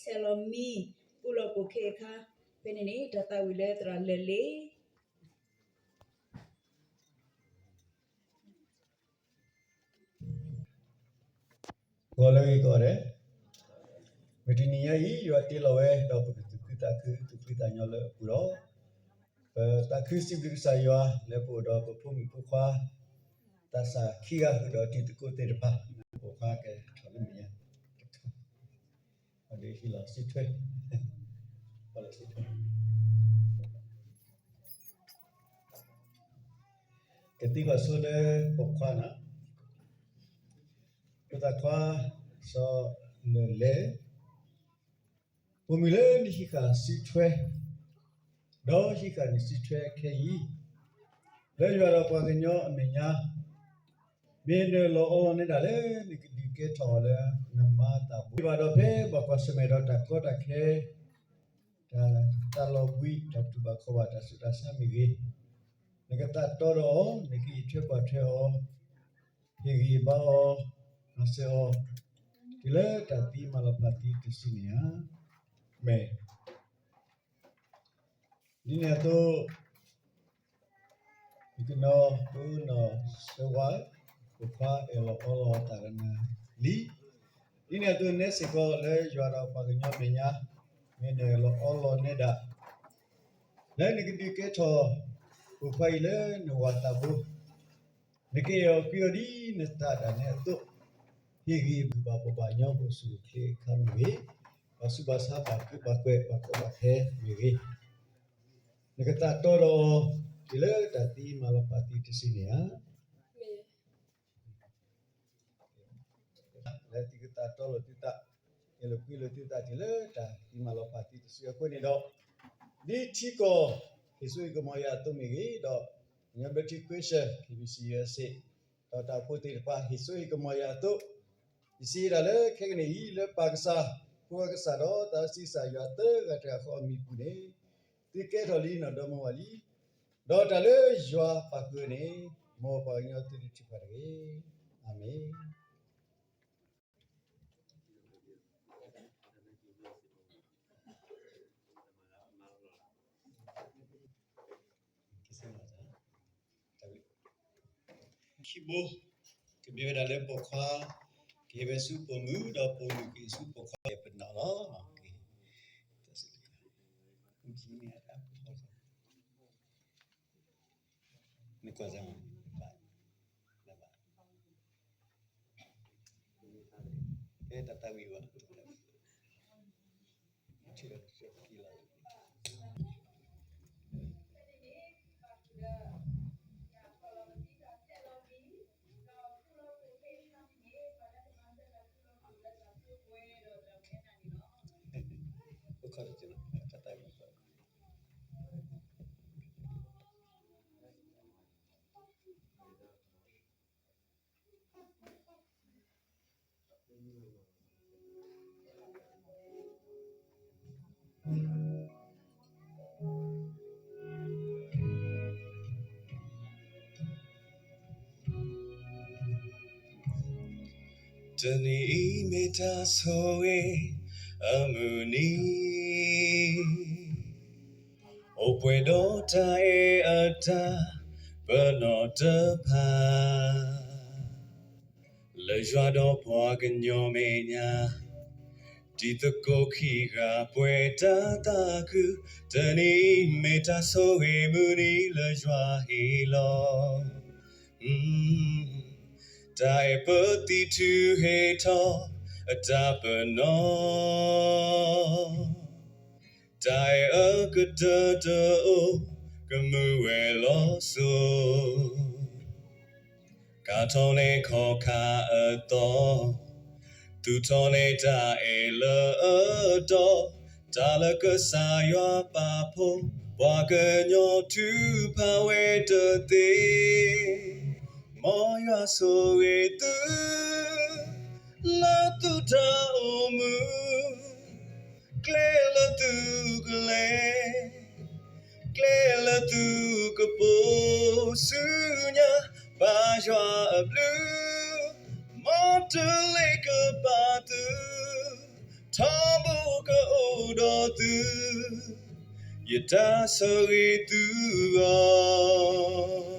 ဆဲးလီၤမံ ကူၣ်လီၤပိာ်ခဲအခါ, ဖဲန့ၣ်န့ၣ် တၢ်သးဝံၣ်လၢသရၣ်လၢာ်လ့ ဂီၤလၢအဂ့ၤကိးဂၤဒဲး, မုၢ်တနံၤညါအံၤ ယွၤတ့လီၤဝဲ ဒီးပကသူၣ်ခုသးခု သူၣ်ဖှံသးညီလၢအပူၤလီၤ. ပသးခုစံးဘျုးကစၢ်ယွၤ လၢပအိၣ်ဒီးပဖိမုၣ်ဖိခွါ သးစၢ်ခံဂၤဃုာ်ဒီးတံၤသကိးသ့ၣ်တဖၣ်, ပိာ်ခွါကဲထီၣ်လၢမဲာ်ညါ အဒုးဟ့ၣ်လီၤစုထွဲ, ဟ့ၣ်လီၤစုထွဲ ကသံကွၢ်ဆိလၢပိာ်ခွါန့ၣ်, ဖိသၣ်ခွါ စီၤလၢာ်လ့, ပိာ်မုၣ်လၢနဟံးဃာ်စုထွဲ, ဒီးဟံးဃာ်နစုထွဲခဲအံၤ, လၢယွၤဒီးပှၤကညီအမဲာ်ညါ, မ့ၢ်နလီၤအီလီၤနဲဒၣ်လၢနကဒုးကဲထီၣ်အီၤလၢနမါသးဘိ, ဘၣ်ဒီးဖဲဘၣ်ကွၢ်ဆၢၣ်မဲာ်ဒီးတၢ်ကီတၢ်ခဲ တၢ် တၢ်လီၤဘှံး တၢ်တူၢ်ဘၣ်ခီၣ်ဘၣ် တၢ်ဆူးတၢ်ဆါမ့ၢ်ဂ့ၤ, နကသးတီဒီးအီၤ, နကအံးထွဲကွၢ်ထွဲအီၤ, ဟ့ၣ်ဂံၢ်ဘါအီၤ, မၤစၢၤအီၤ, တုၤလၢတၢ်သံမၤလီၤဖးသံတစုန့ၣ်ဧါ. မ့ၢ် ဒ်န့ၣ်အသိး ယကနီၤ ပနီၢ်ဆၢဝါ ပိာ်ခွါအဲၣ်လီၤအီလီၤတၢ်ကနၣ်လံ. ဒ်န့ၣ်အသိး နဲစ့ၢ်ကီးလၢယွၤဒီးပှၤကညီမဲာ်ညါ, မ့ၢ်နလီၤအီလီၤနဲဒၣ် လၢနကဒုးကဲထီၣ် ပိာ်ခွါအံၤလၢနဝၤသးဘိ, နကအဲၣ်အီၤကွံအီၤဒ်နသးဒၣ်နဲအသိး, ဟ့ၣ်ဂံၢ်ဘါအီၤ ဘၣ်ဘှီဘၣ်ညီ အိၣ်ဆူၣ်အိၣ်ချ့အခါမ့ၢ်ဂ့ၤ, ဘၣ်ဆူးဘၣ်ဆါ ဘၣ်ကဲဘၣ်ကွဲး ဘၣ်ကီဘၣ်ခဲမ့ၢ်ဂ့ၤ, နကသးတီဒီးအီၤ တုၤလၢတၢ်သံမၤလီၤဖးသံတစုန့ၣ်ဧါ. လၢသုကသးတီလိာ်သုသး, အဲၣ်လိာ်ကွံလိာ်သုသး တုၤလၢတၢ်သံမၤလီၤဖးသံတစုအဃိန့ၣ်ဒီး, ဒ်ထံကီၢ် ဟ့ၣ်စိဟ့ၣ်ကမီၤယၤအသိးမ့ၢ်ဂ့ၤ, ဒီး ကညီဘျၢထံ Christian KBC USA ဒီးတၢ်ဖိသ့ၣ်တဖၣ် ဟ့ၣ်စိဟ့ၣ်ကမီၤယၤအသိး, ယစံးဒၣ်လၢခဲကနံၣ်အံၤ လၢပၢ်ကစၢ်, ဖိခွါကစၢ်ဒီးသးစီဆှံကစၢ်ယွၤသၢဂၤတဂၤဃီအမံၤပူၤန့ၣ်, သုကဲထီၣ်လံနီၢ်ဒီမါဝၤလံ, ဒီးတၢ်လၢယွၤပာ်ဃုာ်န့ၣ်, မ်ပှၤကညီသုတထုးဖးတဂ့ၤ. အၤမ့ၣ်. ခံဘိ, ကမ့ၢ်ဝဲဒၣ်လၢပိာ်ခွါ ကဟ့ၣ်ဝဲဆူပိာ်မုၣ် ဒီးပိာ်မုၣ်ကဟ့ၣ်ဆူပိာ်ခွါ ပနီၣ်လီၤ. နကွၢ်စၢ်, ဘၣ်, ဘၣ်, ကဲတၢ်သးဝံၣ်ဘၣ်. တနံၤအံၤမ့ၢ်တၢ်ဆိၣ်ဂ့ၤအမုၢ်နံၤ, အိၣ်ပှဲၤဒီးတၢ်အဲၣ်အတၢ်ပနီၣ်တဖၣ်, လၢယွၤဒီးပှၤကညီမဲာ်ညါ, တံၤသကိးခံဂၤပှဲၤတၢ်သးခု, တနံၤအံၤမ့ၢ်တၢ်ဆိၣ်ဂ့ၤမုၢ်နံၤလၢယွၤဟ့ၣ်လီၤ တၢ်အဲၣ်ပသံထုးဟ့ၣ်ထီၣ်အတၢ်ပနီၣ်, တၢ်အဲၣ်အကတၢၢ်တအိၣ် ကမုာ်ဝဲလီၤစိၤ, ကၤထီၣ်န့ၢ်ခီၣ်ခါအသီ, သူၣ်ထီၣ်န့ၢ်တၢ်အဲၣ်လၢအတီ, တၢ်လၢကစၢ်ယွၤပာ်ဖှိၣ် ပှၤကညီထုကဖၣ်ဝဲတသ့, မ်ယွၤဆိၣ်ဂ့ၤသု လၢသုတၢ်အိၣ်မူ, ကျဲလၢသုကလဲၤ, ကျဲလၢသုကပိာ်ဆူညါ, ဘၣ်ယွၤအဘျုး မ်တလ့ၤကပာ်သု, ထီဘိက ဒီးသု, ယတၢ်ဆိၣ်ဂ့ၤသုအီၤ.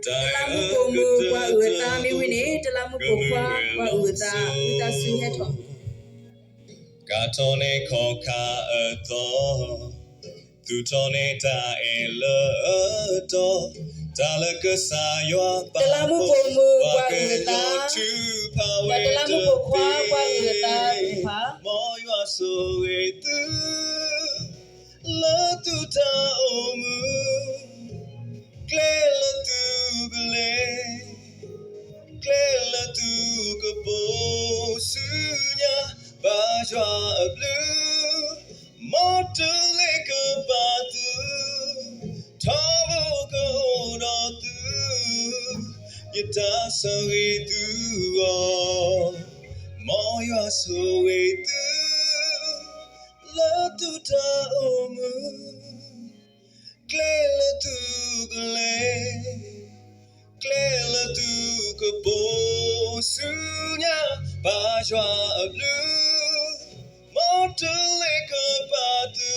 တလးမူးပိာ်မုၣ် ပှၤအုၣ်အသးမ့ၢ်ဝံၤန့ၣ် တလးမူးပိာ်ခွါ ပှၤအုၣ်အသး ဝံသးစူၤဟဲထီၣ် ကၤထီၣ်န့ၢ်ခီၣ်ခါအသီ, သူၣ်ထီၣ်န့ၢ်တၢ်အဲၣ်လၢအတီ, တၢ်လၢကစၢ်ယွၤပာ်, တလးမူးပိာ်မုၣ်ပှၤအုၣ်အသး, ဒီးတလးမူးပိာ်ခွါပှၤအုၣ်အသးတဖၣ်, မ်ယွၤဆိၣ်ဂ့ၤသု လၢသုတၢ်အိၣ်မူ, ကျဲလၢသုကလဲၤ, ကျဲလၢသုကပိာ်ဆူညါ, ဘါယွၤအဘျုး, မ်တလ့ၤကပာ်သု, ထီဘိကအိၣ်ဒီးသု, ယတၢ်ဆိၣ်ဂ့ၤသုအီၤ, မ်ယွၤဆိၣ်ဂ့ၤသု လၢသုတၢ်အိၣ်မူ, ကျဲလၢသုကလဲၤ, ကျဲလၢသုကပိာ်ဆူညါ, ဘါယွၤအဘျုး, မ်တလ့ၤကပာ်သု,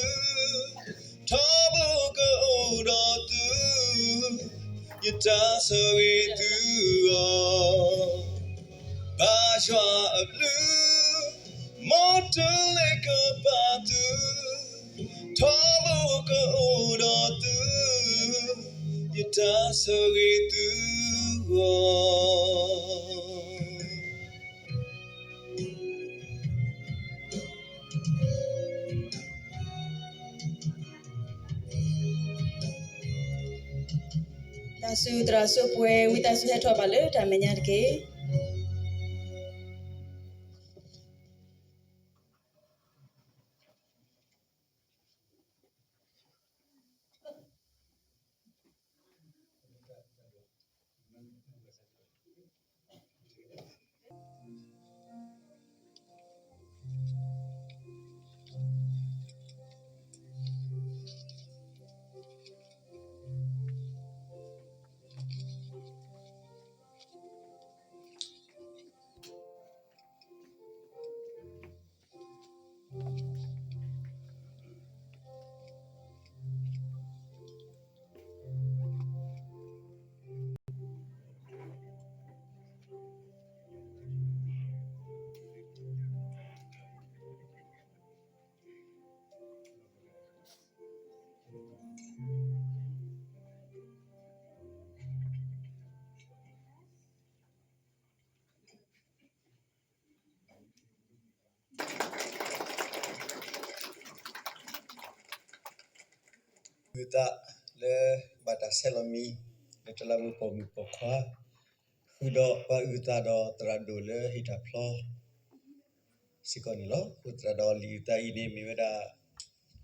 ထီဘိကအိၣ်ဒီးသု, ယတၢ်ဆိၣ်ဂ့ၤသုအီၤ, ဘါယွၤအဘျုး, မ်တလ့ၤကပာ်သု, ထီဘိကအိၣ်ဒီးသု, ယတၢ်ဆိၣ်ဂ့ၤသုအီၤ. တၢ်စူၢ်သရၣ်စူၢ်ပှဲၤ ဝံသးစူၤဟဲထီၣ်ဘၣ်လၢတၢ်မဲာ်ညါတက့ၢ်. အုၣ်သးလၢဘၣ်တၢ်ဆဲးလီၤမံၤ လၢတလးမူးပိာ်မုၣ်ပိာ်ခွါ ဃုာ်ဒီးပှၤအုၣ်သးဒီးသရၣ်ဒိၣ်လၢဟ့ၣ်တၢ်ဖျီ စ့ၢ်ကီးန့ၣ်လီၤ. အဃိသတးဒီးလံာ်အုၣ်သးအံၤန့ၣ် မ့ၢ်ဝဲဒၣ်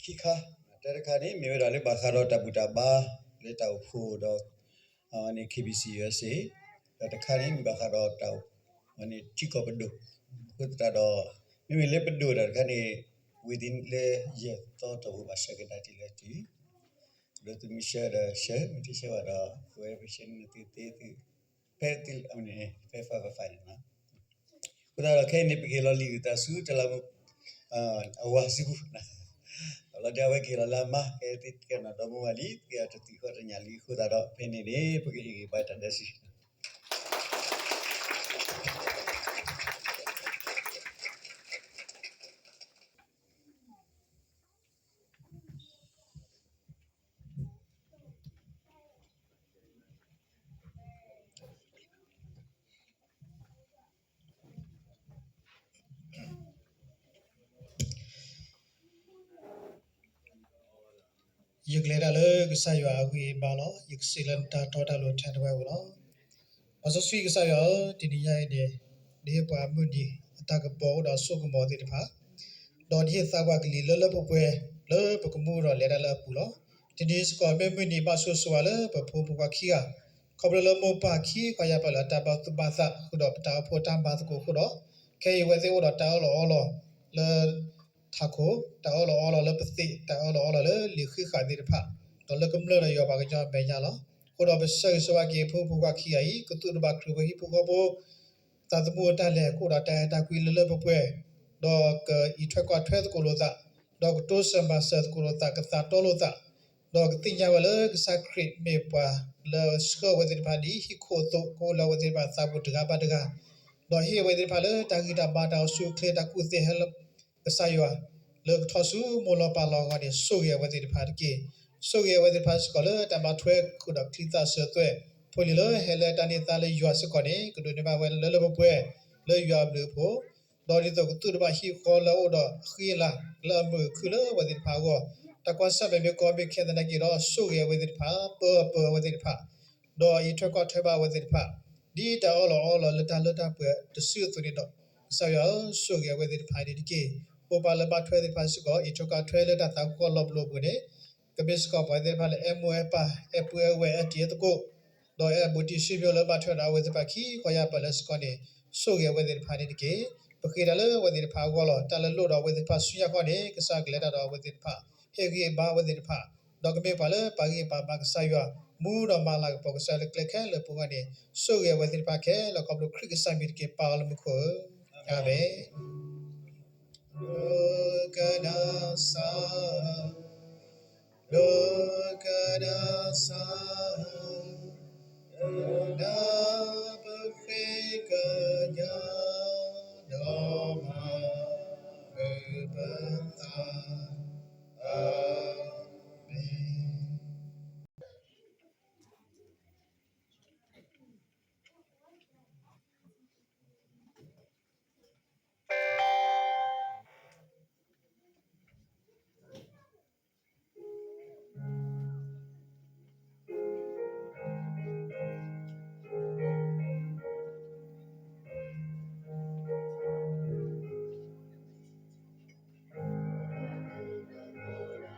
ခံခါ, တၢတခါန့ၣ် မ့ၢ်ဝဲဒၣ်လၢဘၣ်ဃးဒီးတၢ်ဘူၣ်တၢ်ဘါ လၢတၢ်အိၣ်ဖှိၣ်ဒီး အဝဲန့ၣ် KBC USA, ဒီးတခါန့ၣ် မ့ၢ်ဘၣ်ဃးဒီးတၢ်အိၣ်, အဝဲန့ၣ်ထံကီၢ်ပဒိၣ်, အဃိသတးဒီး မ့မ့ၢ်လၢပဒိၣ်တၢ်တခါန့ၣ် ဝံၤဒ်လၢယဲၢ်သီတအိၣ်ဘၣ် ဆၢကဒါတ့ၢ်လၢတုၤ ဒီးသုမ့ၢ်ဆှၢဒီးဆှၢ, မ့ၢ်တဆှၢဘၣ်ဒီး ပဝဲပဆှၢန့ၢ်သုသ့သု, ဖဲသု, ဖဲ five five န့ၣ်လီၤ. အဃိသတးဒီးခဲအံၤန့ၣ် ပကဟ့ၣ်လီၤလံာ်အုၣ်သးဆူတလးမူး အဝၤစုပူၤ, လီၤဒၣ်ဝဲကဟ့ၣ်လီၤလၢအမါ ကဲသုကဲနီၣ်ဒီမါဝၤလံ, ကဲအတသံၣ်ဃီတညၣ်လံ, အဃိသတးဒီးဖဲန့ၣ်န့ၣ် ပကဟ့ၣ်ဂံၢ်ဘါတၢ်ဒဲးဆူ ယကလဲၤတၢ်လၢကစၢ်ယွၤအဂံၢ်အဘါလီၤ. ယကစံးလၢနတၢ်တီတၢ်လိၤထဲတဝဲအအိၣ်လီၤ. ပၢ်စီဆှံကစၢ်ယွၤဧၢ, တနံၤညါအံၤန့ၣ် နဟ့ၣ်ပှၤအမုၢ်နံၤ အတၢ်ကပီၤအိၣ်ဒီးစိကမီၤသ့ၣ်တဖၣ်, ဒီးနဟ့ၣ်သါပှၤကလံၤလၢလၢပှဲၤပှဲၤ လၢပကမူဒီးလဲၤတၢ်လၢအပူၤလီၤ. တနံၤစ့ၢ်ကီး မ့ၢ်မုၢ်နံၤဘၣ်ဆိၣ်ဂ့ၤဆိၣ်ဝါလၢပဖိမုၣ်ဖိခွါခံဂၤ, ခီဖျိလၢမိၢ်ပၢ်ခံခီယၢ်ပၢ်လၢအတၢ်ဘၣ်သူၣ်ဘၣ်သး ဃုာ်ဒီးပတၢ်အိၣ်ဖှိၣ်တၢ်မၤသကိးအဃိဒီး, ခဲအံၤအဝဲသ့ၣ်အိၣ်ဒီးတၢ်အၢၣ်လီၤအီလီၤလၢ ထးခိၣ်, တၢ်အၢၣ်လီၤအီလီၤလၢပသံး, တၢ်အၢၣ်လီၤအီလီၤလၢလံာ်ဃံးဃာ်သ့ၣ်တဖၣ်, ဒီးလၢကမျၢၢ်ဒီးယွၤပှၤကညီမဲာ်ညါလီၤ. အဃိဒီးပဆၢဂ့ၤဆၢဝါက့ၤ ဖိမုၣ်ဖိခွါခံဂၤအံၤ ကသူၣ်ထီၣ်ဘၣ်ခရံာ်ဖိဟံၣ်ဖိဃီဖိ သးသမူအတၢ်လဲၤ ကအိၣ်ဒီးတၢ်အဲၣ်တၢ်ကွံလၢလၢပှဲၤပှဲၤ, ဒီးကအံးထွဲကွၢ်ထွဲသကိးလိာ်သး, ဒီးကတိစၢၤမၤစၢၤသကိးလိာ်သး, ကသးတီလိာ်သး, ဒီးကသ့ၣ်ညါဝဲလၢကစၢ်ခရံာ်မ့ၢ်ပှၤလၢဆှၢအဝဲသ့ၣ်တဖၣ်ဒ်ဟံၣ်ခိၣ်အသိး, ကအိၣ်လၢအဝဲသ့ၣ်တဖၣ်အသးပူၤတဂၤဘၣ်တဂၤ, ဒီးဟ့ၣ်အဝဲသ့ၣ်တဖၣ်လၢတၢ်ဂံၢ်တၢ်ဘါ တၢ်အိၣ်ဆူၣ်အိၣ်ချ့ တၢ်ကူၣ်သ့ဟဲလၢ ကစၢ်ယွၤ လၢကထီၣ်ဆူမိၢ်လီၤပၢ်လီၤအဂီၢ်န့ၣ် ဆိၣ်ဂ့ၤအဝဲသ့ၣ်တဖၣ်တက့ၢ်. ဆိၣ်ဂ့ၤအဝဲသ့ၣ်တဖၣ်စ့ၢ်ကီးလၢတၢ်ဘၣ်ထွဲ ဃုာ်ဒီးချံသၣ်စၢၤသွဲၣ်, ဖိလံၤလၢဟဲလၢတၢ်န့ၢ်သါလၢယွၤစ့ၢ်ကီးန့ၣ် ကဒိးန့ၢ်ဘၣ်ဝဲလၢလၢပှဲၤပှဲၤ လၢယွၤအဘျုးအဖှိၣ်, ဒီးဒ်သိးကသူၣ်တဘၣ်ဟံၣ်ဃီလၢအအိၣ်ဒီးအဃံအလၤလၢအမုာ်အခုၣ်လၢအဝဲသ့ၣ်တဖၣ်အဂီၢ်, တၢ်ကွၢ်ဆၢၣ်မဲာ်မ့ၢ်ကီမ့ၢ်ခဲသနာ်က့ဒီး ဆိၣ်ဂ့ၤအဝဲသ့ၣ်တဖၣ်, ပၢပၢအဝဲသ့ၣ်တဖၣ်, ဒီးအံးထွဲကွၢ်ထွဲဘၣ်အဝဲသ့ၣ်တဖၣ်, ဒ်တၢ်အၢၣ်လီၤအီလီၤလၢတၢ်လၢတၢ်ပှဲၤတစုအသိးန့ၣ်ဒီး, ကစၢ်ယွၤဧၢ, ဆိၣ်ဂ့ၤအဝဲသ့ၣ်တဖၣ်န့ၣ်တက့ၢ်. မိၢ်ပၢ်လၢဘၣ်ထွဲသ့ၣ်တဖၣ်စ့ၢ်ကီး အံးထွဲကွၢ်ထွဲလၢတၢ်သးကီၢ်လီၤပလိာ်အပူၤန့ၣ်, ကမ့ၢ်စ့ၢ်ကီးပှၤသ့ၣ်တဖၣ်လၢအဲၣ်မိၢ်အဲၣ်ပၢ် အဲၣ်ပုၢ်အဲၣ်ဝဲၢ် အဲၣ်တံၤသကိး, ဒီးအဲၣ်ဘူးတံၢ်ဆံးမံၤလၢဘၣ်ထွဲဒီးအဝဲသ့ၣ်တဖၣ်ခံခီယၢ်ပၢ်လၢစ့ၢ်ကီးန့ၣ်, ဆိၣ်ဂ့ၤအဝဲသ့ၣ်တဖၣ်န့ၣ်တက့ၢ်. ပဃ့တၢ်လၢအဝဲသ့ၣ်တဖၣ်အဂီၢ်လီၤ. တၢ်လၢလိၣ်ဒီးအဝဲသ့ၣ်တဖၣ်ဆူညါဃီန့ၣ် ကစၢ်ကလဲၤတၢ်ဒီးအဝဲသ့ၣ်တဖၣ်, ဟ့ၣ်ဂံၢ်ဘါအဝဲသ့ၣ်တဖၣ်, ဒီးကမ့ၢ်ပှၤလၢပာ်ဂံၢ်ပာ်ဘါကစၢ်ယွၤ, မူဒီးမၤလၤကပီၤကစၢ်လၢကျဲခဲလၢာ်ပူၤအဂီၢ်န့ၣ်, ဆိၣ်ဂ့ၤအဝဲသ့ၣ်တဖၣ်ခဲလၢာ် ခီဖျိခရံာ်ကစၢ်မံၤတက့ၢ်. ပၢ်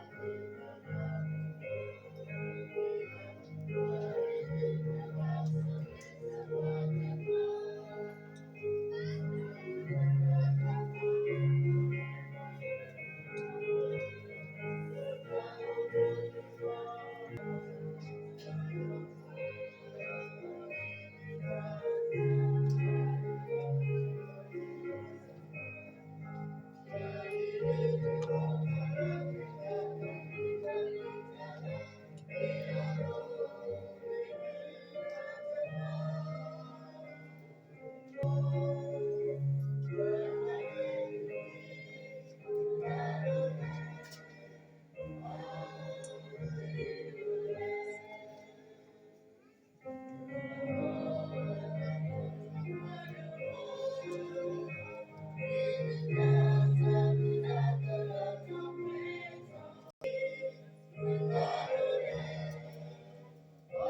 လၢမူခိၣ်ဧၢ,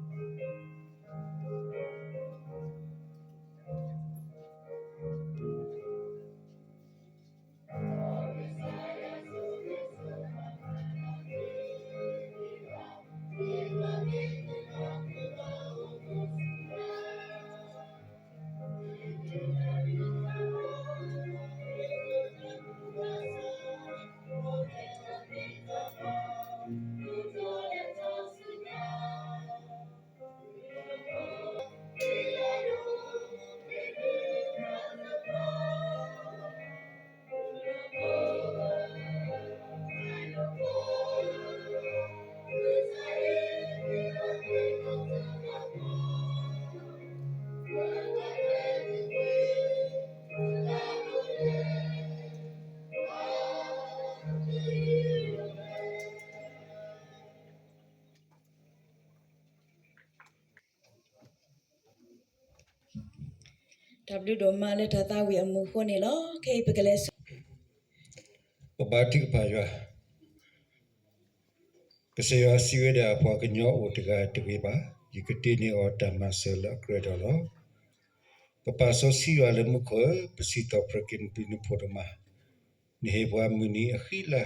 အၤမ့ၣ်. ဒိကနၣ်စၢ်ဧၢ, ဒိကနၣ်စၢ်ဧၢ, နၢ်ပဃ့ကညး, ဒီးမၤအၢပသး, အၤမ့ၣ်. တၢ်ဘျုးဒိၣ်မးလၢတၢ်သးဝံၣ်အမူးအဃိန့ၣ်လီၤ. ခဲအံၤပကလဲၤဆူ ပဘါထုကဖၣ်ယွၤ, ကစၢ်ယွၤစံးဝဲဒၣ် ပှၤကညီအိၣ်တဂၤတဂ့ၤဘၣ်, ယကတ့န့ၢ်အီၤတၢ်မၤစၢၤလၢအကြၢးဒီးလီၤ. ပပၢ်စီဆှံယွၤလၢမူခိၣ်ဧၢ, ပစံးထီၣ်ပတြၢၤက့ၤနပျုၤနဖှိၣ်ဒိၣ်မး, နဟ့ၣ်ပှၤမုၢ်နံၤအဃံလၤ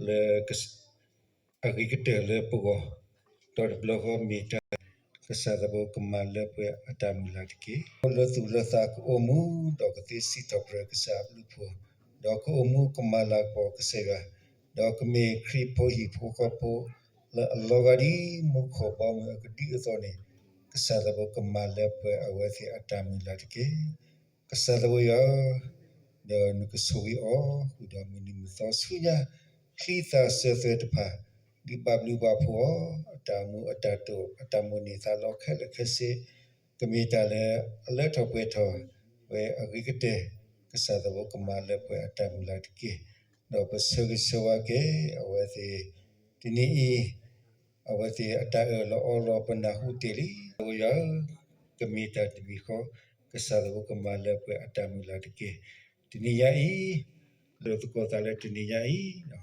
လၢ အဂ့ၤကတၢၢ်လၢပဂီၢ်, ဒီးတဘျီဃီမ့ၢ်တၢ်လၢကစၢ်သးဘိကမၤလၢပှဲၤအတၢ်မုၢ်လၢ်တက့ၢ်. လၢသူၣ်လၢသးကအိၣ်မူ, ဒီးကသ့စံးထီၣ်ပတြၢၤကစၢ်အဘျုးအဖှိၣ်, ဒီးကအိၣ်မူကမၤလၤကပီၤကစၢ်ယွၤ, ဒီးကမ့ၢ်ခရံာ်ဖိဟံၣ်ဖိဃီဖိလၢအလီၤဂာ်ဒ်မူခိၣ်ဘီမုၢ်အကဒုအသိးန့ၣ်, ကစၢ်သးဘိကမၤလၢပှဲၤအဝဲသ့ၣ်အတၢ်မုၢ်လၢ်တက့ၢ်. ကစၢ်သးဘိယွၤဧၢ, ဒီးနကဆိၣ်ဂ့ၤအီၤဃုာ်ဒီးမုၢ်နံၤမုၢ်သီဆူညါ, ချံသၣ်စၢၤသွဲၣ်တဖၣ်, ဒုးဘၣ်ဘျုးဘၣ်ဖှိၣ်အီၤ, အတၢ်မူအတၢ်တိာ် အတၢ်မိၣ်န့ၢ်သးလီခဲလၢာ်ခဲဆ့, ကမ့ၢ်တၢ်လၢအလၢထီၣ်ပှဲၤထီၣ်ဝဲအဂ့ၤကတၢၢ်, ကစၢ်သးဘိကမၤလၢပှဲၤအတၢ်မုၢ်လၢ်တက့ၢ်. ဒီးပဆၢဂ့ၤဆၢဝါက့ၤအဝဲသ့ၣ် တနံၤအံၤ အဝဲသ့ၣ်အတၢ်အၢၣ်လီၤအီလီၤပနၢ်ဟူတ့ၢ်လံ, သးဘိယွၤဧၢ, ကမ့ၢ်တၢ်တမံၤဃီ, ကစၢ်သးဘိကမၤလၢပှဲၤအတၢ်မုၢ်လၢ်တက့ၢ်. တနံၤညါအံၤ, လၢသကိးသးလၢတနံၤညါအံၤ,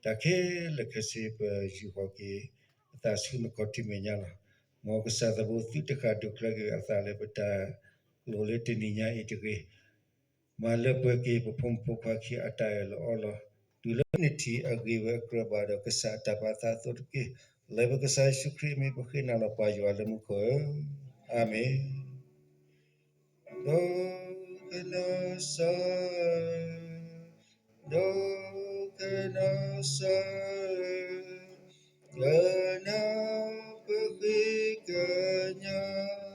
တၢ်ခဲလၢာ်ခဲဆ့ပယူာ်ဃီၤက့ၤ အသးဆူနခီၣ်ထံးမဲာ်ညါလီၤ. မ်ကစၢ်သးဘိသုတဃၣ်ဒိးကျဲက့ၤအသးလၢပတၢ်လိၣ်လၢတနံၤညါအံၤတဂ့ၤ မၤလၢပှဲၤက့ၤပဖိမုၣ်ဖိခွါခံအတၢ်အၢၣ်လီၤအီလီၤ, တုၤလၢနထံၣ်အဂ့ၤဝဲအကြၢးဘၣ်ဒီးကစၢ်အတၢ်ပာ်သးအသိးတက့ၢ်. လၢပကစၢ်ယ့ၣ်ၡူးခရံာ်အမံၤပဃ့နၤလီၤပၢ်ယွၤလၢမူခိၣ်ဧၢ, အၤမ့ၣ်. ဒိကနၣ်စၢ်, ဒိကနၣ်စၢ်, ကနၣ်ပဃ့ကညး,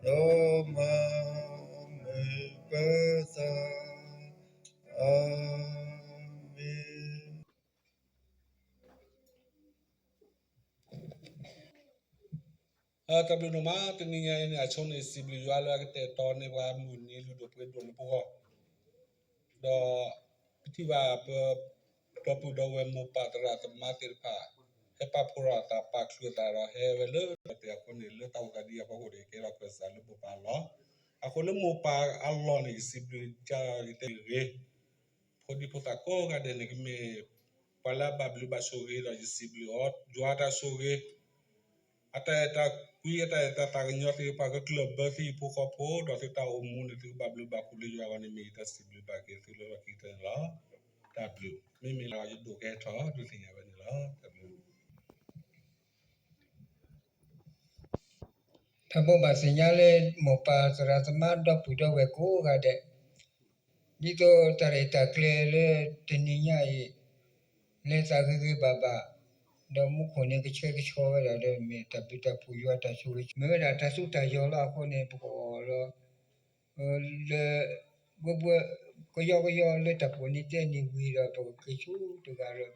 ဒီးမၤမုာ်ပသး, အၤမ့ၣ်. တၢ်ဘျုးဒိၣ်မး, တနံၤညါအံၤန့ၣ် အဆိန့ၣ် စံးဘျုးယွၤလၢအကတဲာ်ကတီၤန့ၢ်ပှၤမုၢ်နံၤလုၢ်ဒိၣ်ပှ့ၤဒိၣ်လၢပဂီၢ်, ဒီးပထံၣ်ဘၣ်ပ ဒီပုၢ်ဒီဝဲၢ်မိၢ်ပၢ်သရၣ်သမါသ့ၣ်တဖၣ် ဟဲပာ်ဖှိၣ်ထီၣ်အသးပာ်ချုးအသးဒီးဟဲဝဲလၢတၢ်တဲအဃိန့ၣ် လၢတၢ်အိၣ်သးဒ်အံၤအဖီခိၣ်န့ၣ် ကဲထီၣ်ခၢၣ်စးလၢမိၢ်ပၢ်အလီၢ်, အဃိလၢမိၢ်ပၢ်အလီၢ်န့ၣ် ယစံးဘျုးကယတဲဂ့ၤ ဖိဒံဖိသၣ်ကိးဂၤဒဲးန့ၣ် ကမ့ၢ်ပှၤလၢအဘၣ်ဘျုးဘၣ်ဆိၣ်ဂ့ၤဒီးယစံးဘျုးအီၤ ယွၤအတၢ်ဆိၣ်ဂ့ၤ အတၢ်အဲၣ်တၢ်ကွံ အတၢ်အဲၣ်တၢ်သးကညီၤသ့ၣ်တဖၣ် ကကျၢၢ်ဘၢသုဟံၣ်ဖိဃီဖိ ဒီးသုတၢ်အိၣ်မူန့ၣ် သုကဘၣ်ဘျုးဘၣ်ဖှိၣ်လၢယွၤအဂီၢ်န့ၣ် မ့ၢ်ယတၢ်စံးဘျုးဘၣ်က့ၤသုလၢလီၢ်ခံကတၢၢ်န့ၣ်လီၤ. တၢ်ဘျုး မ့မ့ၢ်လၢယဒိၣ်ကဟဲထီၣ်ဒုးသ့ၣ်ညါဝဲန့ၣ်လီၤ. တၢ်ဘျုး တၢ်ဘိးဘၣ်သ့ၣ်ညါလၢမိၢ်ပၢ်သရၣ်သမါဒီပုၢ်ဒီဝဲၢ်ကိးဂၤဒဲး, ဒ်သိးတၢ်ရဲၣ်တၢ်ကျဲၤလၢတနံၤညါအံၤ လဲၤသးဂ့ၤဂ့ၤဘၣ်ဘၣ်, ဒီးမူခိၣ်န့ၣ်ကဆှဲကဆှီဝဲဒၣ်ဒီး မ့ၢ်တၢ်ဘျုးတၢ်ဖှိၣ်ယွၤတၢ်ဆိၣ်ဂ့ၤ မ့ၢ်ဝဲဒၣ်တၢ်သူတၢ်ယီၤလီၤ. အဃိန့ၣ် ပကအီၣ်လီၤ လၢ ဘှဲဘှဲ ကယီကယီလၢတၢ်ပိာ်န့ၣ်တဲန့ၣ်ဝံၤဒီး ပကက့ၤဆူတဂၤဒီး တၢ်လဲၤ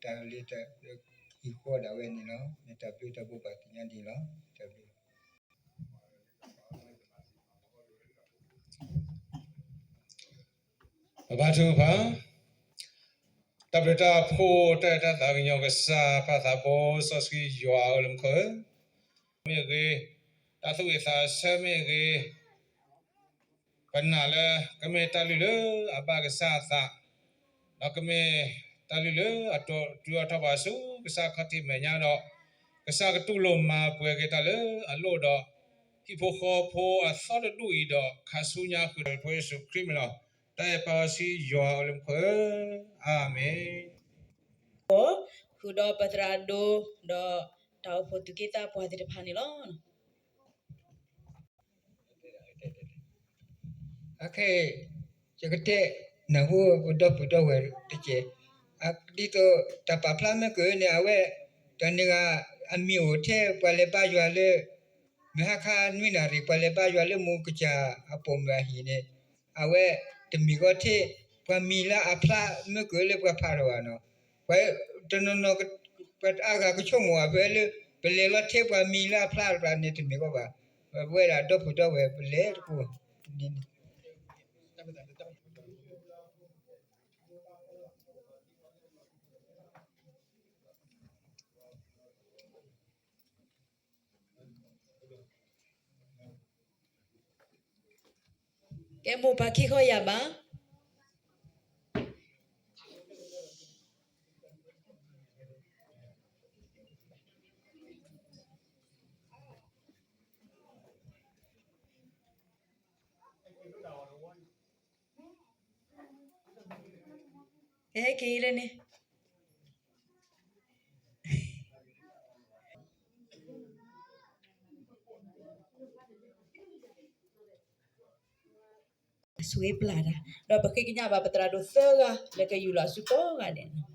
တၢ်ဟံၣ်ဃီဒၣ်ဝဲန့ၣ်လီၤ. မ့ၢ်တၢ်ဘျုးတၢ်ဘိးဘၣ်သ့ၣ်ညါန့ၣ်လီၤ. တၢ်ဘျုး ပဘါထုကဖၣ်, တၢ်ဘျုးတၢ်ဖှိၣ်တၢ်အဲၣ်တၢ်သးကညီၤကစၢ် ပၢ်သးဘိစီဆှံယွၤဧၢလၢမူခိၣ်ဧၢ, မ့ၢ်အဂ့ၤ, တၢ်သူၣ်ဝံၣ်သးဆၢမ့ၢ်အဂ့ၤ, ပနာ်လၢ ကမ့ၢ်တၢ်လုၢ်လၢအဘၣ်ကစၢ်အသး, ဒီးကမ့ၢ်တၢ်လုၢ်လၢအတိာ်တုၤအီၤထီၣ်ဘၣ်ဆူကစၢ်ခီၣ်ထံးမဲာ်ညါဒီး ကစၢ်ကတူၢ်လိာ်မၤပှဲၤက့ၤတၢ်လၢအလိၣ်ဒီး ဟံၣ်ဖိဃီဖိအသီတဒူၣ်အံၤဒီး ခါဆူညါဃုာ်ဒီးဖိယ့ၣ်ၡူးခရံာ်မံၤလီၤ. တၢ်အဲၣ်ပၢ်စီဆှံယွၤဧၢလၢမူခိၣ်ဧၢ, အၤမ့ၣ်. ဃုာ်ဒီးပသရၣ်ဒိ ဒီးတၢ်အိၣ်ဖှိၣ်သူၣ်က့သးပှၢ်သ့ၣ်တဖၣ်န့ၣ်လီၤ. အခဲအံၤ ယကတဲနၢ်ဟူပဒီပုၢ်ဒီဝဲၢ်တက့ၢ်. ဒ်သိးတၢ်ပာ်ဖျါမ့ၢ်ကၢၢ်န့ၣ် အဝဲ တၢ်န့ၣ်ဂ့ၤ အမံၤအိၣ်ထဲပှၤလဲၤဘါယွၤလၢ မုၢ်ဟါခါနွံနၣ်ရံၣ် ပှၤလဲၤဘါယွၤလၢမူကစၢ်အပိာ်မုၣ်အဟံၣ်န့ၣ် အဝဲတမ့ၢ်ဂီၢ်ထဲ ပှၤမံၤလၢအဖျါမ့ၢ်ကၢၢ်လၢပှၤဖးထီၣ်ဘၣ်နီၤ. ပှၤတနီၤနီၤ ပှၤအါဂၤကဆိကမိၣ်အဖဲလၢ ပလဲၤလီၤထဲပှၤမံၤလၢအဖျါတဖျါန့ၣ်တမ့ၢ်ဂီၢ်ဘၣ်. ပဝဲဒၣ်ဒီပုၢ်ဒီဝဲၢ်ပလဲၤတကိးန့ၣ် ကဲမိၢ်ပၢ်ခံခီယၢ်ဘး. ဟဲက့ၤလၢန့ၣ် အဆိပျၢ်တၢ် ဒီးပဃ့ကညးဘၣ်ပသရၣ်ဒိၣ်သၢဂၤ လၢကယူၢ်လီၤအစုကိးဂၤဒဲးန့ၣ်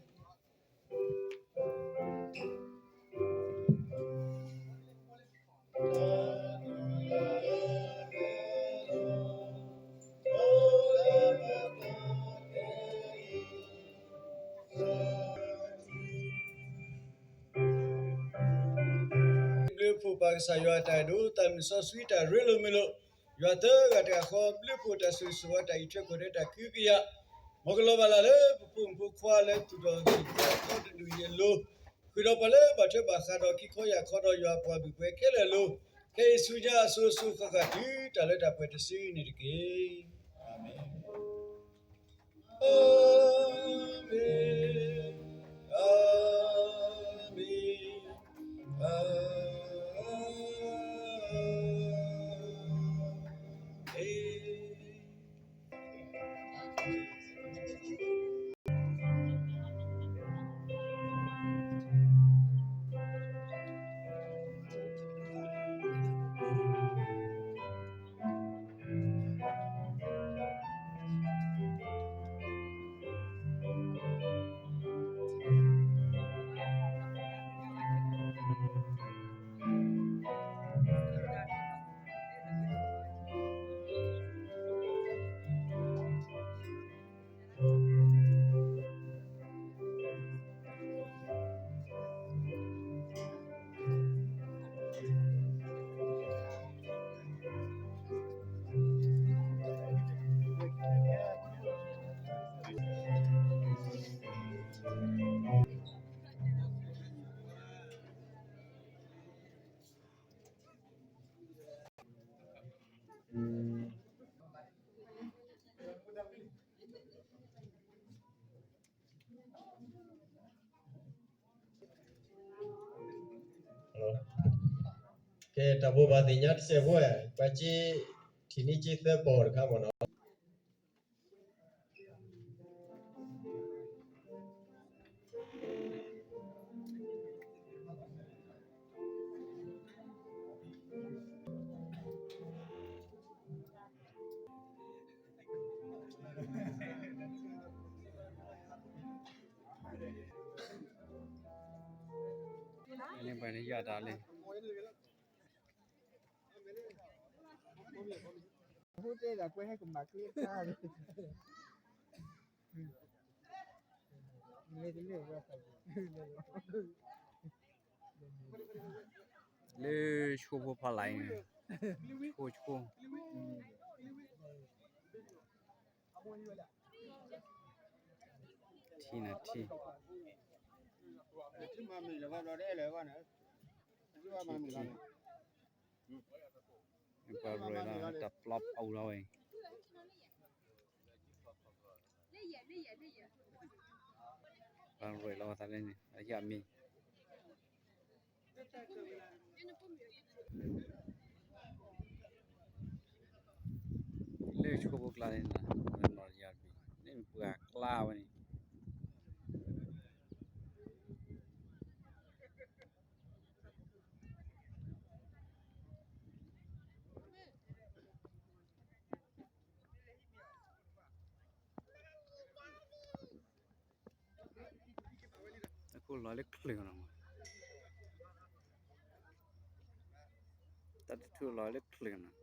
ဘျုးဖှိၣ်ပၢ်ကစၢ်ယွၤအတၢ်အဲၣ်ဒိၣ် တၢ်မုၢ်စီဆှံတၢ်ရ့လိာ်မုာ်လိာ်, ယွၤသၢဂၤတဂၤဃီ ဘျုးဖှိၣ်တၢ်ဆိၣ်ဂ့ၤဆိၣ်ဝါ တၢ်အံးထွဲကွၢ်ထွဲတၢ်ကဟုကယာ်, မ်ကလီၤဘၣ်လၢ်လၢပဖိမုၣ်ဖိခွါလၢသူၣ်ထီၣ်သးထီတဒူၣ်အံၤအလိၤ, ဃုာ်ဒီးပှၤလၢဘၣ်ထွဲဘၣ်ဃးဒီးခံခီယၢ်ခီဒီးယွၤအပှၤဘုၣ်ပှဲၤခဲလၢာ်အလိၤ, ခဲအံၤဆူညါအစိၤစိၤဃၣ်ဃၣ်တုၤတၢ်လၢတၢ်ပှဲၤတစုန့ၣ်တက့ၢ်. အၤမ့ၣ်. အၤမ့ၣ်, အၤမ့ၣ်, အၤမ့ၣ်. ကဲ တၢ်ဘိးဘၣ်သ့ၣ်ညါတစဲးဖိဝဲ ပှၤက့ ထံၣ်န့ၢ်က့သၢပီၢ်တခါမ့ၢ်နီၤ. န့ၣ်ပှၤန့ၣ်ယွၤတၢ်လံ လၢဆိဖိဖီလာ်အံၤန့ၣ် ဆိဆိ ထံနၤထံ ထံထံ ပှၤရ့လီၤ တၢ်ပျီပအူလီၤဝဲအံၤ ပှၤရ့လီၤသးလၢန့ၣ် အယၢ်မံ လၢဆိဖိကျါန့ၣ် နီၢ်ယၤဘံ န့ၣ်ပှၤကျါဝဲန့ၣ် တၢ်ခိၣ်လီၤလၢချၢးနီၤ, တၢ်တထူၣ်လီၤလၢချၢးနီၤ, ချၢး တၢ်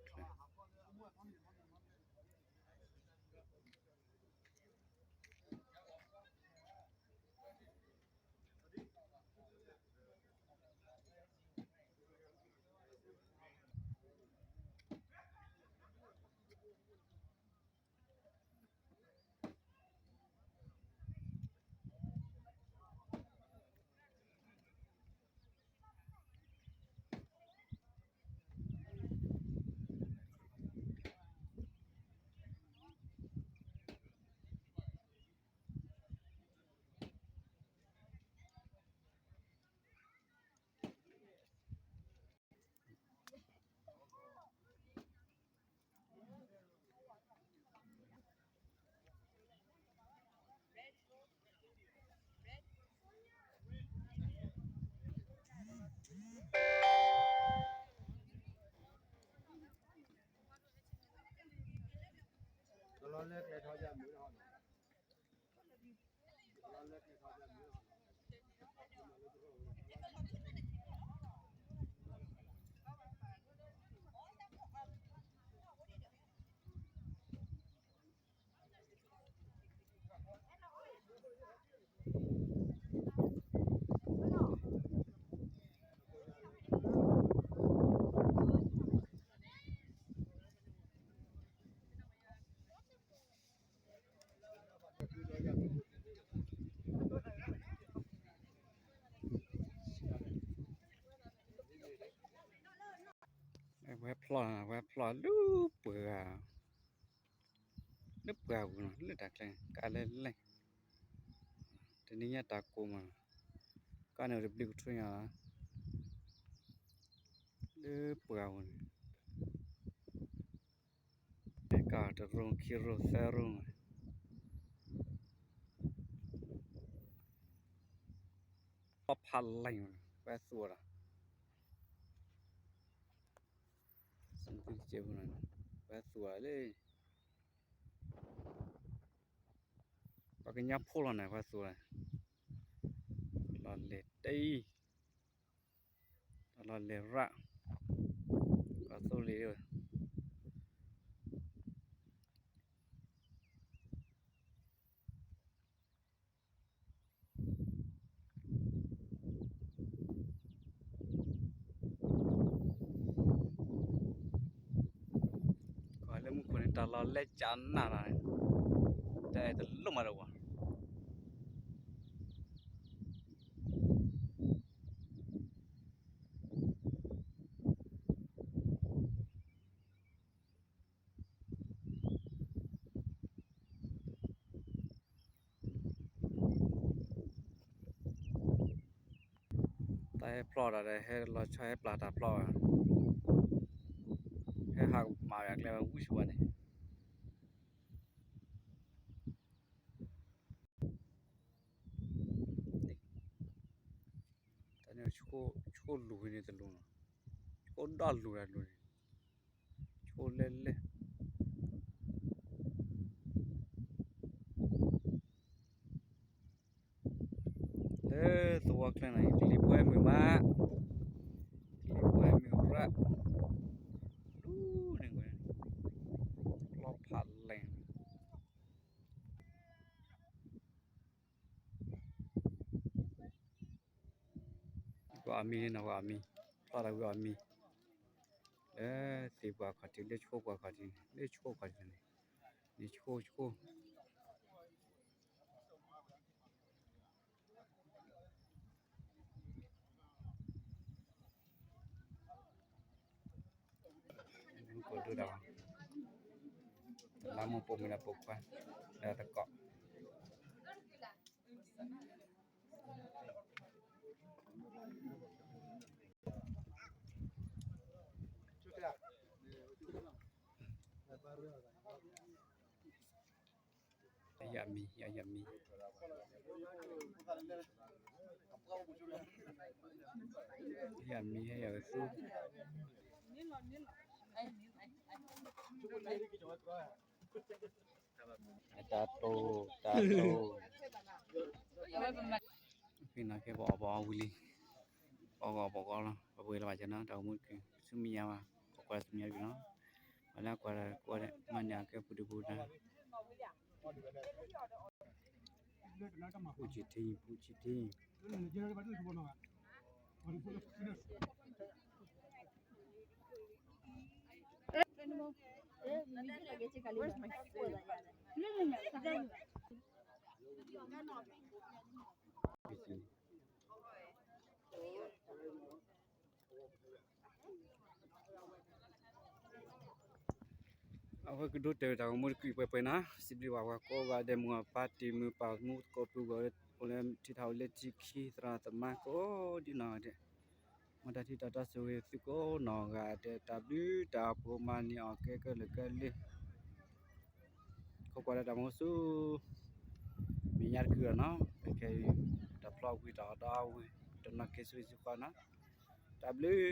ဝဲဖျီၣ်, ဝဲဖျီၣ်လၢပှၤဂၤ, လၢပှၤဂၤပူၤနီၤ, လၢတၢ်ကျဲ ကးလဲၣ်လဲၣ်, တနံၤညါတၢ်ကိးမး, ကးန့ၣ်တဘျုးကထူညါ, လၢပှၤဂၤပူၤန့ၣ် ကးတရိၣ်ခံရိၣ်သၢရိၣ်, ပဖးလဲၣ်, ဝဲသူၣ်ဒီး, ဝဲသူၣ်လၢ, ပှၤကညီဖိလီၤန့ၣ် ပှၤသူၣ်လီၤ, လီၤလဲၤတအံၤ လီၤလဲၤရၣ်, ပှၤသိလ့ၣ်ဝဲ ကွၢ်လၢမူခိၣ်န့ၣ် တၢ်လီၤလဲၤကၠးနးလီၤ, တၢ်အဲၣ်တလိၣ်မးတဝီ တၢ်ဟဲဖျီၣ်တၢ်ဒီး ဟဲလီၤဆီဟဲပျၢ်တၢ်ဖျီၣ်ဘၣ်, ဟဲဟးမၤယၤကျဲဝဲဝံၣ်ဆိဝဲန့ၣ် တၢ်န့ၣ် ဆိၣ်လူၤဝဲန့ၣ်တလူၤနီၤ, ဆိၣ်ဒီလူၤတၢ်လူၤန့ၣ်, ဆိၣ်လဲၣ်လဲၣ် လၢသဝီကျဲန့ၣ် ကလံၤပှဲၤမုာ်မး, ကလံၤပှဲၤမုာ်ရၣ်, လူၤန့ၣ်ဝဲ, လီၤဖးလဲၣ် ကွၢ်အမံၤန့ၣ်နီၤ, ကွၢ်အမံၤ, ဖျီၣ်တၢ်ဝံၤအီၤမံၤ, လၢသ့ၣ်ပှၤခီၣ်ထံး လၢဆိပှၤခီၣ်ထံးန့ၣ်, လၢဆိခီၣ်ထံးန့ၣ်, န့ၣ်ဆိဆိ ကိးဒိၣ်ဒၣ်, တလါမူပိာ်မုၣ်လၢပိာ်ခွါ, လၢတကိး ယမံၤ ယမံၤ ယမံၤ ယသူ တၢ်တိၢ် တၢ်တိၢ် ဖဲန့ၣ်ကဲပအီၣ်ပအီဝံၤလံ, ပအီၣ်ပအီလီၤ, ပပှဲၤလၢၤဘၣ်ကနီၤ တၢ်အိၣ်မူတကုာ် ဆူမဲာ်ညါဘၣ်, ပကွၢ်ဆူမဲာ်ညါတကုာ်နီၤ, ပှၤလၢကွၢ်ကွၢ်မၤန့ၢ်အကဲပူၤဒုပူၤတၢ် ပူၤကံထံ ပူၤကံထံ အဝဲကဒိးတဲာ်တၢ်ဂီၤမူတကုာ်ပှဲၤပှဲၤနီၤ, စံးဘျုးဘၣ်ပှၤကိးဂၤဒဲး မိၢ်ပၢ်တံၤမုၢ်ပၢ်မူသကိးပုၢ်ဂီၢ် အိၣ်လၢထံထီၣ်အိၣ်လၢထံခံ သရၣ်သမါကိးဒ်နီၢ်ဂၤဒဲး, မ်တၢ်ထံၣ်တၢ်တီဆိၣ်ဂ့ၤသုကိးနီၢ်ဂၤဒဲး တၢ်ဘျုးတၢ်ဖှိၣ်မၤန့ၢ်အီၣ်ကဲကဲလၢာ်ကဲလ့ ခိးကွၢ်လၢတၢ်မူဆူ မဲာ်ညါတကုာ်လီၤနီၤ, ခဲအံၤ တၢ်ဖျီဝံၤတၢ်အီၣ်ဒီးအဝံၤ တနီၤက့ၤဆူယ့ၣ်ၡူးဃီနီၤ, တၢ်ဘျုး